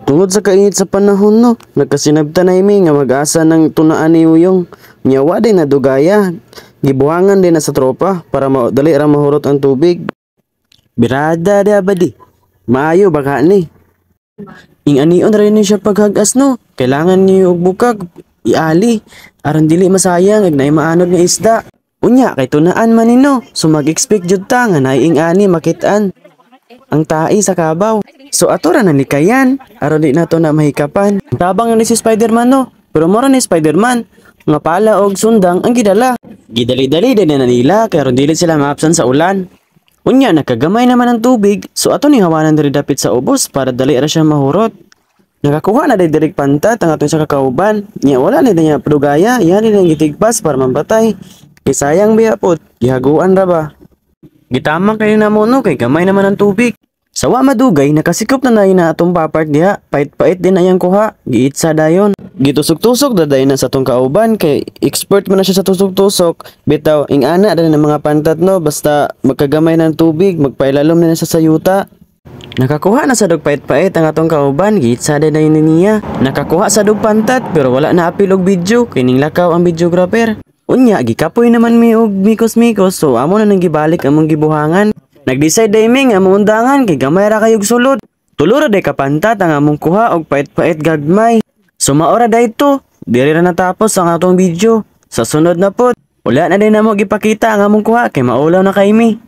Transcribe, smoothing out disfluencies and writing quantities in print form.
Tungod sa kainit sa panahon, no, nagkasinabtan na imi nga mag-asa ng tunaan ni Uyong. Nya wa din na dugaya. Gibuhangan din na sa tropa para dali ra mahurot ang tubig. Birada di abadi. Maayo baka ni. Ing-anion ra ni siya paghagas, no. Kailangan niyo og bukag iali aron dili masayang ug naay maanod nga isda. Unya kay tunaan man ni, no. So mag-expect jud ta nga naay ing-ani makit-an ang tai sa kabaw. So ato ra na likayan aron di nato na mahikapan. Tabang ni si Spider-Man, no. Pero mora ni Spider-Man nga pala og sundang ang gidala. Gidali-dali din na nila kay aron dili sila maapsan sa ulan. Unya nakagamay naman ang tubig, so ato ni hawanan diri dapit sa ubos para dali ra siya mahurot. Nakakuha na diri pantat ang atong sa kakauban. Nya wala na niya padugaya, yan ni gitigpas para mampatay. Kay sayang biya pod, gihaguan ra ba. Gitama kayo na mo, no, kay gamay naman ang tubig. Sa wa madugay, nakasikop na na atong papart diha. Pait-pait din ayang kuha. Giitsa dayon. Gitusok-tusok daday na sa atong kauban kay expert man na siya sa tusok-tusok. Bitaw, ing-ana din ng mga pantat, no, basta magkagamay ng tubig, magpailalom na siya sa yuta. Nakakuha na sa dog pait-pait ang atong kauban, giitsa din na yun niya. Nakakuha sa dog pantat pero wala na apil og video kay ning lakaw ang videographer. Unya gikapoy naman mi og mikos-mikos, so amo na nang gibalik among gibuhangan. Nag-decide day mi nga moundangan kay gamay ra kayog sulod. Tulo ra day ka pantat ang among kuha og pait-pait gagmay. So maora day to. Diri ra natapos ang atong video. Sa sunod na pod, wala na din namo gipakita ang among kuha kay maulaw na kay mi.